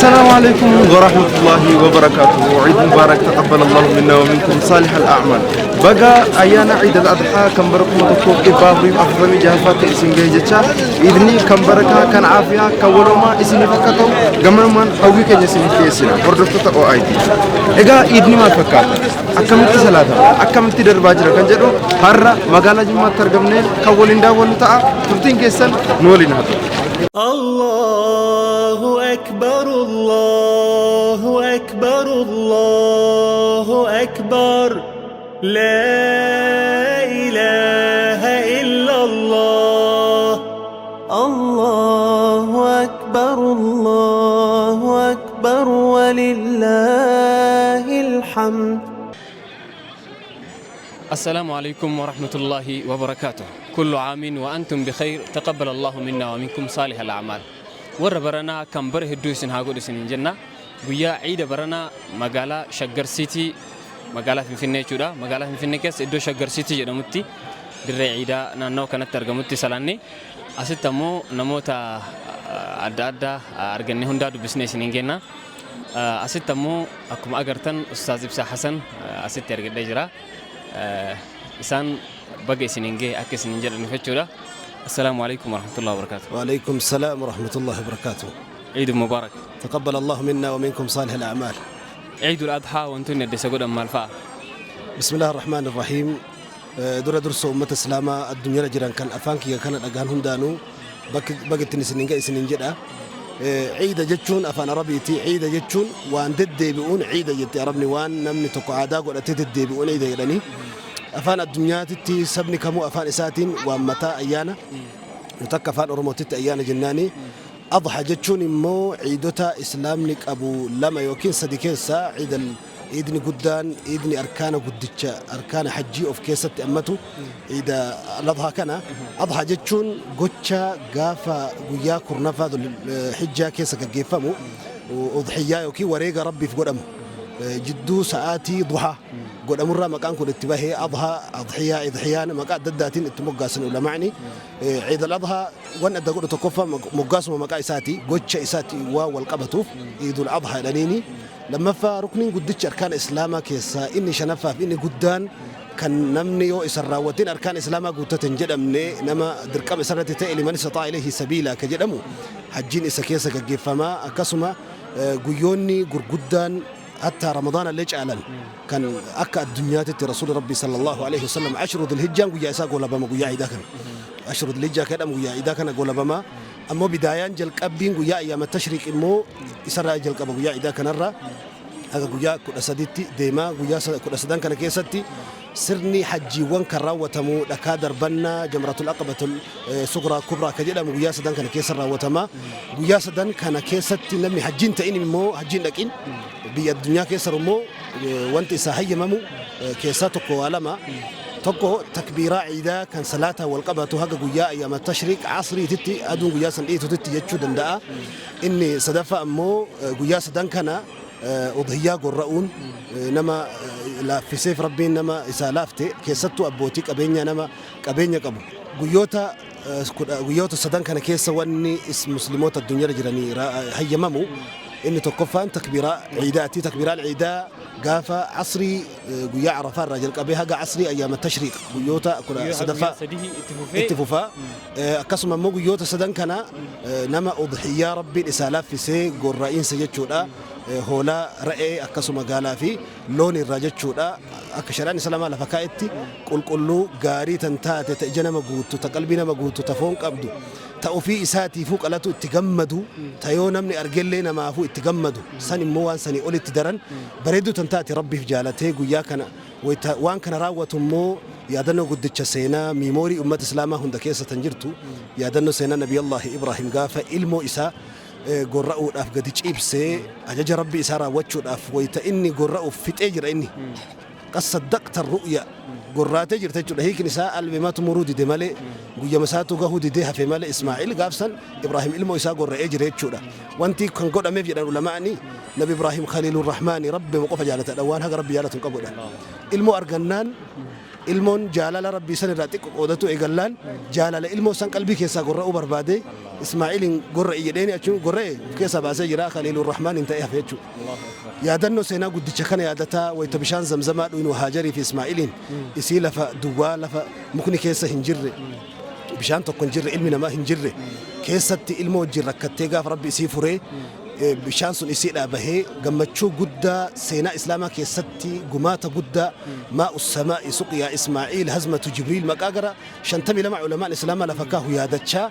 السلام عليكم ورحمة الله وبركاته. عيد مبارك، تقبل الله منا ومنكم صالح الأعمال. Baga ayyaana Ciid al-Adhaa kan bara 1446 isin gahe jecha, iidni kan barakaa, kan aafiyaa, kan waloomaa isiniif akka ta'u gamanumaan hawwii keenya isiniif dhiyeessina, hordoftoota OIT. Egaa iidni maal fakkaata? Akkamitti salaatama? Akkamitti darbaa jira kan jedhu har'a magaalaa Jimmaatti argamnee kan waliin daawwannu ta'a. Turtiin keessan nu waliin haa ta'u. الله أكبر، الله أكبر، الله أكبر، لا إله إلا الله. الله أكبر، الله أكبر، ولله الحمد. السلام عليكم ورحمة الله وبركاته. كل عام وأنتم بخير، تقبل الله منا ومنكم صالح الأعمال. Warra baranaa kan bara hedduu isin haa godhu isin jenna. Guyyaa ciida baranaa magaalaa Shaggar City, magaalaa Finfinnee jechuudha. Magaalaa Finfinnee keessa iddoo Shaggar City jedhamutti, dirree ciidaa naannoo kanatti argamutti salaanne. Asitti ammoo namoota adda addaa arganne hundaa dubbisnee isiniin kenna. Asitti ammoo akkuma agartan Ustaaz Ibsaa Hasan asitti argadhee jira. Isaan baga isiniin gahe akka isiniin jedhaniif jechuudha. السلام عليكم ورحمة الله وبركاته. وعليكم السلام ورحمة الله وبركاته. عيد مبارك. تقبل الله منا ومنكم صالح الأعمال. عيد الأضحى wantoonni adda isa godhan maal fa'a? بسم الله الرحمن الرحيم. Dura dursa uummata islaamaa addunyaarra jiran kan afaan kiyya kana dhagaan hundaanuu bakka isinin gahe isinin jedha. Ciida jechuun afaan Arabiiti. Ciida jechuun waan deddeebi'uun ciida jette Arabni. Waan namni tokko aadaa godhatee deddeebi'uun ciida jedhanii. Afaan addunyaatitti sabni kamuu afaan isaatiin waan mataa ayyaana. Nuti akka afaan Oromootitti ayyaana jennaani. Adha jechuun immoo ciidota islaamni qabu lama yookiin sadi keessaa ciidal iidni guddaan, iidni arkaana guddicha, arkaana hajjii of keessatti ammatu, ciida adhaa kana. Adha jechuun gocha gaafa guyyaa 10ffaa hijjaa keessa gaggeeffamu, udhiyyaa yookiin wareega Rabbiif godhamu jidduu sa'aatii duhaa godhamurraa maqaan kun itti bahee. Adhaa, adhiyaa, idhiyaan maqaa adda addaatiin itti moggaasan ulamaani. Ciid al-adhaa wan adda godhu tokkoffaa moggaasuma maqaa isaati, gocha isaati waan wal qabatuuf Ciidul Adhaa jedhaniini. Lammaffaa, rukniin guddichi arkaan islaamaa keessaa inni shanaffaa fi inni guddaan, kan namni yoo isan raawwatin arkaan islaamaa guuttate hin jedhamne, nama dirqama isarratti ta'e, لمن استطاع إليه سبيلا ka jedhamu, hajjiin isa keessa gaggeeffamaa. Akkasuma guyyoonni gurguddaan hatta Ramadaana illee caalan kan akka addunyaatitti Rasuuli Rabbi صلى الله عليه وسلم عشر ذي الحجة guyyaa isaa goolabama. Guyyaa ciidaa kana, عشر ذي الحجة jedhamu, guyyaa ciidaa kana goolabama. Ammoo bidaayaan jalqabbiin guyyaa ayyaama tashriiq immoo isarraa jalqaba. Guyyaa ciidaa kanarraa haga guyyaa 13tti deemaa. Guyyaa 13 kana keessatti sirni hajjiiwwan kan raawwatamu, dhakaa darbannaa جمرة العقبة الصغرى كبرى ka jedhamu guyyaa sadan kana keessa raawwatama. Guyyaa sadan kana keessatti namni hajjiin ta'in immoo, hajjiin dhaqin biyya addunyaa keessa immoo, wanti isaa hayyamamu keessaa tokko waa lama. Tokko takbiiraa ciidaa kan salaataa wal qabatu haga guyyaa ayyaama tashriiq asriititti, aduun guyyaa san dhiitutti jechuu danda'a. Inni sadaffaa ammoo guyyaa sadan kana udhiyyaa gorra'uun nama laaffiseef, Rabbiin nama isaa laafte, keessattuu abbootii qabeenya, nama qabeenya qabu. Guyyoota sadan kana keessa wanni musliimoota addunyaarra jiranii hayyamamu inni tokkoffaan takbiiraa ciidaati. Takbiiraan ciidaa gaafa asrii guyyaa Arafaa irraa jalqabee haga asrii ayyaama tashriiq guyyoota 13ffaa itti fufaa. Akkasuma immoo guyyoota sadan kana nama udhiyyaa Rabbiin isaa laaffisee gorra'iinsa jechuudha. Hoolaa, re'ee, akkasuma gaalaa fi loon irraa jechuudha. Akka shari'aan islaamaa lafa kaa'etti qulqulluu gaarii tan taate, ta ija nama guuttu, ta qalbii nama guuttu, ta foon qabdu, ta ofii isaatiifuu qalatu itti gammadu, ta yoo namni argellee namaafuu itti gammadu, san immoo waan sanii olitti daran bareedduu tan taate Rabbiif jaalatee guyyaa kana waan kana raawwatu immoo yaadannoo guddicha seenaa memory ummata islaamaa hunda keessa tan jirtu, yaadannoo seenaa Nabiyallaahi Ibraahim gaafa ilmoo isaa gorra'uudhaaf gadi ciibsee ajaja Rabbi isaa raawwachuudhaaf, wayita inni gorra'uuf fixee jira, inni قد صدقت الرؤيا, gorraatee jirta jechuudha. Hiikni isaa albeematu muruu dide malee, guyyama isaatu gahuu didee hafe malee, Ismaa'il gaafsan Ibraahim ilmoo isaa gorra'ee jira jechuudha. Wanti kan godhameef jedhan ulamaa'ni, Nabi Ibraahim خليل الرحمن, Rabbi qofa jaalatadha, waan haga Rabbi jaalatu hin qabudha. Ilmoo argannaan Ilmoon jaalala Rabbii san irraa xiqqo qoodatu eegallaan jaalala ilmoo san qalbii keessaa gorra'uu barbaade Ismaa'iiliin gorra'i jedheeni achuun gorra'e of keessaa baasee jira Khaliilur Rahmaan hin ta'e hafe jechuudha. Yaadannoo seenaa guddicha kana yaadataa wayita bishaan zamzamaa dhuynu Haajarii fi Ismaa'iliin isii lafa duwwaa lafa mukni keessa hin jirre bishaan tokko hin jirre ilmi namaa hin jirre keessatti ilmoo wajjin rakkattee gaafa Rabbi isii furee bishaan sun isiidhaa bahee gammachuu guddaa seenaa Islaamaa keessatti gumaata guddaa maa'u samaa'i suqyaa Ismaa'iil hazmatu Jibriil maqaa gara 52 ulamaan Islaamaa lafa kaahu yaadachaa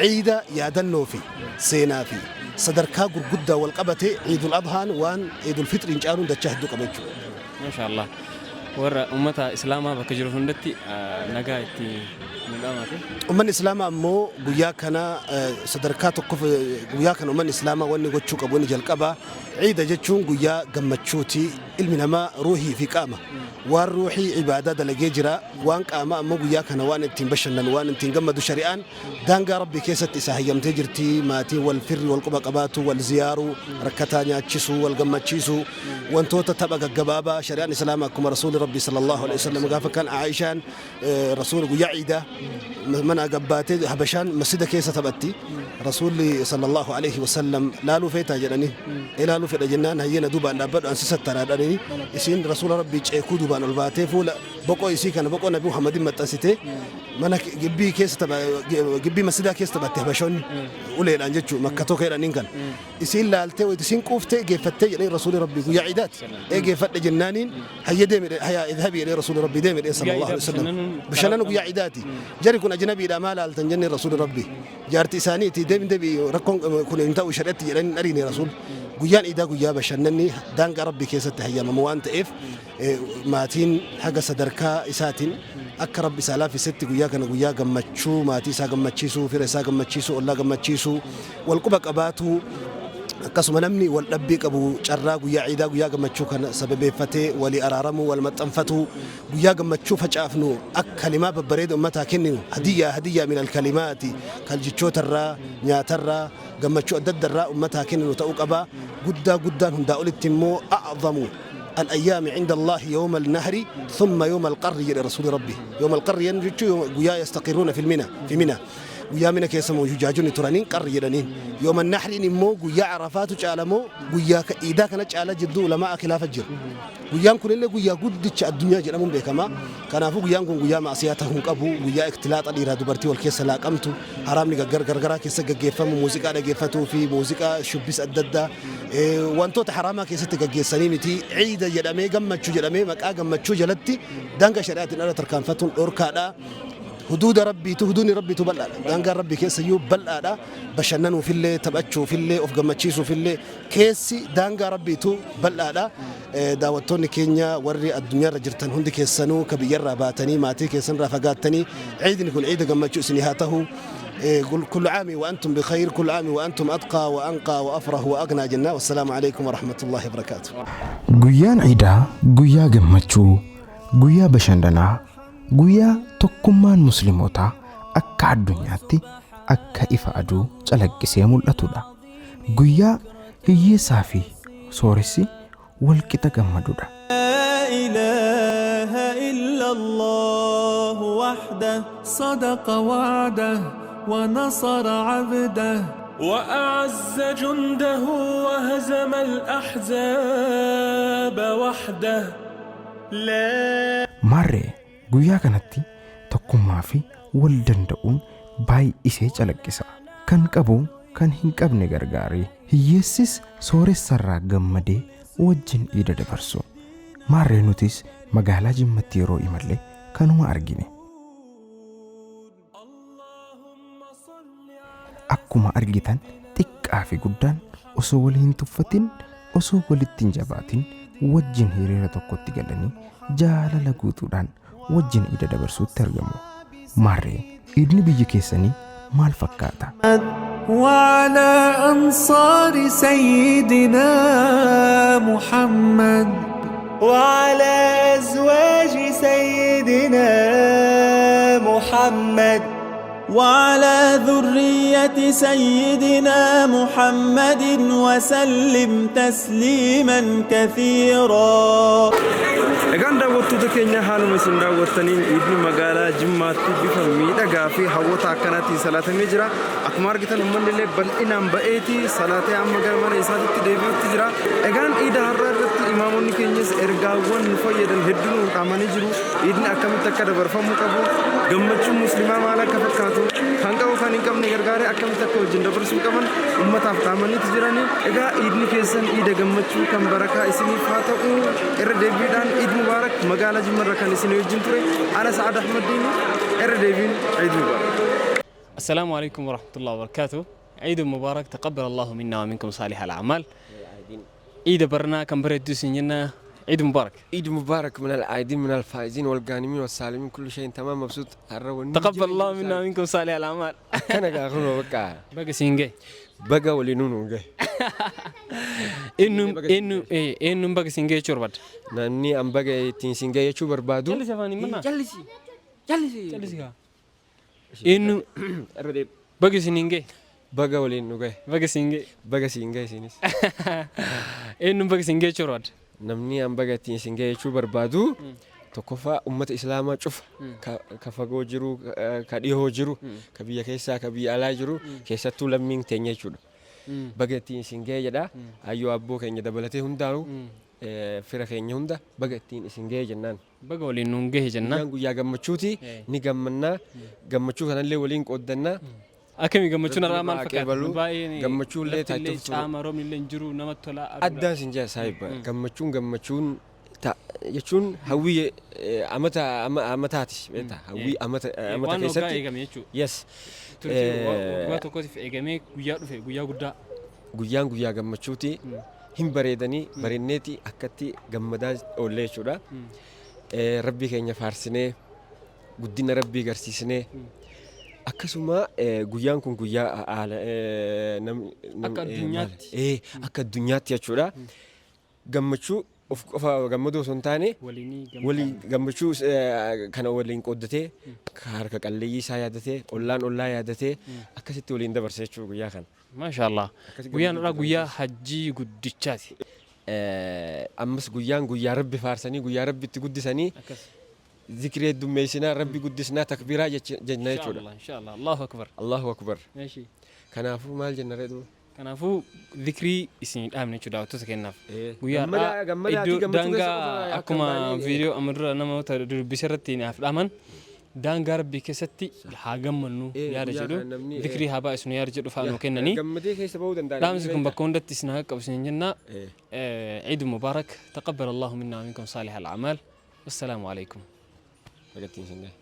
ciida yaadannoo fi seenaa fi sadarkaa gurguddaa wal qabate Ciidul Adhaan waan Ciidul Fixriin caaluun dachaa hedduu qaba jechuudha. Masha Allah. Warra ummata Islaamaa bakka jiru hundatti nagaa itti nu dhaamate. Ummanni Islaamaa ammoo guyyaa kana sadarkaa tokkof guyyaa kana ummanni Islaamaa wanni gochuu qabu inni jalqabaa ciida jechuun guyyaa gammachuuti. Ilmi namaa ruuhii fi qaama waan ruuhii ibaadaa dalagee jira waan qaamaa ammoo guyyaa kana waan ittiin bashannanu waan ittiin gammadu shari'aan daangaa Rabbii keessatti isaa hayyamtee jirti. Maatiin wal firri wal quba qabaatu wal ziyaaruu rakkataa nyaachisuu wal gammachiisuu wantoota tapha gaggabaabaa shari'aan Islaamaa akkuma Rasuulli Rabbii sallallahu alaihi wasallam gaafa kan Aayishaan Rasuulli guyyaa ciidaa mana gabbaatee Habashaan masjida keessa taphatti. Rasuulli sallallahu alaihi wasallam laaluu feetaa jedhanii ilaaluu fedha jennaan hayyee na duubaan dhaabbadhu an si sattaraa jedhanii isiin Rasuula Rabbii ceekuu duubaan ol baatee fuula boqoo isii kana boqoo Nabi Muhammadin maxxansitee mana gibbii keessa tapha gibbii masjidaa keessa taphatte Habashoonni uleedhaan jechuu makka tokko jedhaniin kan isiin laaltee wayita isiin quuftee geeffattee jedhanii Rasuulli Rabbii guyyaa ciidaati ee geeffadhe jennaaniin hayya deemi jedhe hayaa idhabi jedhee Rasuulli Rabbii deemi jedhee sallallahu alaihi wasallam bashannanu guyyaa ciidaati jari kun ajnabiidha maa laaltan jenneen Rasuulli Rabbii jaarti isaaniiti deemi deebi rakkoon kun hin ta'u shari'atti jedhanii hin ariine Rasuul guyyaan iidaa guyyaa bashannanni daangaa Rabbii keessatti hayyamamu waan ta'eef maatiin haga sadarkaa isaatiin akka Rabbi isaa laaffisetti guyyaa kana guyyaa gammachuu maatii isaa gammachiisuu fira isaa gammachiisuu ollaa gammachiisuu wal quba qabaatuu akkasuma namni wal dhabbii qabu carraa guyyaa ciidaa guyyaa gammachuu kana sababeeffatee walii araaramuu wal maxxanfatuu guyyaa gammachuu facaafnu akka kalimaa babbareeda ummataa kenninu hadiyyaa hadiyyaa minal kalimaati kal jechootarraa nyaatarraa gammachuu adda addarraa ummataa kenninu ta'uu qaba guddaa guddaan hundaa olitti immoo a'zamu al-ayyaami cinda Allaahi yawma al-nahri thumma yawma al-qarri jedhe rasuuli rabbi yawma al-qarri jechuun guyyaa yastaqiruuna fil mina fi mina guyyaa mina keessa hujaajonni turaniin qarri jedhaniin yawma nahriin immoo guyyaa arafaatu caala moo guyyaa iidaa kana caala jidduu ulamaa khilaafa jira guyyaan kunillee guyyaa guddicha addunyaa jedhamuun beekama kanaafuu guyyaan kun guyyaa ma'asiyaa ta'uu hin qabu guyyaa iktilaaxa dhiiraa dubartii wal keessa laaqamtu haraamni gargaraa keessa gaggeeffamu muuziqaa dhageeffatuu fi muuziqaa shubbis adda addaa wantoota haraamaa keessatti gaggeessanii miti ciida jedhamee gammachuu jedhamee maqaa gammachuu jalatti daangaa shari'aatiin ala tarkaanfatuun dhorkaadha. Huduuda Rabbiitu huduudni Rabbiitu bal'aadha. Daangaan Rabbii keessayyuu bal'aadha. Bashannanuufillee taphachuufillee of gammachiisuufillee keessi daangaa Rabbiitu bal'aadha. Daawwattoonni keenya warri addunyaarra jirtan hundi keessanuu ka biyyarraa baatanii maatii keessanirraa fagaattanii ciidni kun ciida gammachuu isinii haa ta'u. كل عام وأنتم بخير كل عام وأنتم أتقى وأنقى وأفرح وأغنى جنة والسلام عليكم ورحمة الله وبركاته. Guyyaan ciidaa guyyaa gammachuu, guyyaa bashannanaa, guyyaa tokkummaan muslimootaa akka addunyaatti akka ifa aduu calaqqisee mul'atudha. Guyyaa hiyyeessaa fi sooressi walqixa gammadudha. لا إله إلا الله وحده صدق وعده ونصر عبده وأعز جنده وهزم الأحزاب وحده لا Maarree guyyaa kanatti tokkummaa fi wal danda'uun baay'isee calaqqisa. Kan qabu kan hin qabne gargaaree hiyyeessis sooressarraa gammadee wajjin iida dabarsu. Maarree nutis magaalaa Jimmatti yeroo imalle kanuma argine. Akkuma argitan xiqqaa fi guddaan osoo wal hin tuffatin osoo walitti hin jabaatin wajjin hiriira tokkotti galanii jaalala guutuudhaan wajjin iida dabarsuutti argamu. Maarree iidni biyya keessanii maal fakkaata? وعلى أنصار سيدنا محمد وعلى أزواج سيدنا محمد وعلى ذرية سيدنا محمد وسلم تسليما كثيرا. Egaan daawwattoota keenya, haaluma isin daawwattaniin iidni magaalaa Jimmaatti bifa miidhagaa fi hawwata akkanaatiin salaatamee jira. Akkuma argitan uummanni illee bal'inaan ba'eeti salaatee amma gara mana isaatitti deebi'utti jira. Egaan iida har'aa irratti imaamonni keenyas ergaawwan nu fayyadan hedduu nu dhaamanii jiru. Iidni akkamitti akka dabarfamuu qabu, gammachuun musliimaa maal akka fakkaatu, kan qabu kan hin qabne gargaaree akkamitti akka wajjin dabarsuu qaban uummataaf dhaamaniitu jirani. Egaa iidni keessan iida gammachuu kan barakaa isiniif haa ta'u. Irra deebiidhaan Iid Mubaarak. Magaalaa Jimmarra kan isin wajjin ture ana Sa'ad Ahmadiin. Irra deebiin Iid Mubaarak. السلام عليكم ورحمة الله وبركاته. عيد مبارك، تقبل الله منا ومنكم صالح الأعمال. عيد برنا كم بريد سنجنا. عيد مبارك. عيد مبارك من العايدين، من الفائزين والغانمين والسالمين، كل شيء تمام، مبسوط. تقبل الله منا ومنكم صالح الأعمال. كان قاخنو بقى. Baga siin gahe. Baga waliinuu nu gahe. Eenyuun baga siin gahe jechuu barbaadda? Namni an baga ittiin siin gahe jechuu barbaadu. Jallisii afaan hin mannaa? Jallisi. Jallisi. Jallisi kaa. Eenyu baga siin gahe? Baga waliin nu gahe. Baga siin gahe. Baga siin gahe isinis. Eenyuun baga siin gahe jechuu barbaadda? Namni an baga ittiin siin gahe jechuu barbaadu, tokkoffaa ummata islaamaa cufa, ka fagoo jiru, ka dhihoo jiru, ka biyya keessaa, ka biyya alaa jiru, keessattuu lammiin teenya jechuudha. Baga ittiin isin gahe jedha. Ayyoo abboo keenya dabalatee hundaa'u, fira keenya hunda baga ittiin isin gahe jennaan. Baga waliin nuun gahe jennaan. Guyyaan guyyaa gammachuuti, ni gammannaa, gammachuu kanallee waliin qooddannaa. Akkami gammachuun har'aa maal fakkaata? Qeebaluu, Baay'een gammachuu illee lafti illee taatee caama, roobni illee hin jiru, namatti tola. Addaan sin jaa saahiba, gammachuun jechuun hawwii amata amataati beektaa, hawwii amata Waan waggaa keessatti eegame jechuudha. Yes. Turtii waggaa tokkootiif eegamee guyyaa dhufe, guyyaa guddaa. Guyyaan guyyaa gammachuuti, hin bareedanii bareenneeti akkatti gammadaa oollee jechuudha. Rabbii keenya faarsinee, guddina rabbii garsiisnee, akkasuma guyyaan kun guyyaa haala Akka addunyaatti. Akka addunyaatti jechuudha. Gammachuu of qofa gammaduu osoo hin taane Waliinii waliin gammachuu kana waliin qooddatee, harka qalleeyyii isaa yaadatee, ollaan ollaa yaadatee, akkasitti waliin dabarse jechuudha guyyaa kana. Maasha Allah. Guyyaan har'aa guyyaa hajjii guddichaati. Ammas guyyaan guyyaa rabbi faarsanii, guyyaa rabbi itti guddisanii, zikrii heddummeessinaa, rabbi guddisnaa, takbiiraa jenna jechuudha. Inshallah, inshallah. Allahu akbar. Allahu akbar. Meeshii. Kanaafuu maal jenna reedu? Kanaafuu zikrii isin dhaabne jechuudha daawwattoota keenyaaf. Guyyaa Gammadaa- har'aa gammadaa fi iddoo gammachuu keessa daangaa qofa akka akkuma hin baane, viidiyoo amma dura namoota dubbisa irratti naaf dhaaman, daangaa rabbii keessatti haa gammannu yaada guyyaa jedhu, kana namni, zikrii haa baay'isnu yaada jedhu fa'aa nuu kennanii. Gammadee keessa bahuu danda'a. Dhaamsi kun bakka hundatti isin haa qaqqabu isin jenna. عيد مبارك، تقبل الله منا ومنكم صالح الأعمال، والسلام عليكم. Bagattiin isin gahe.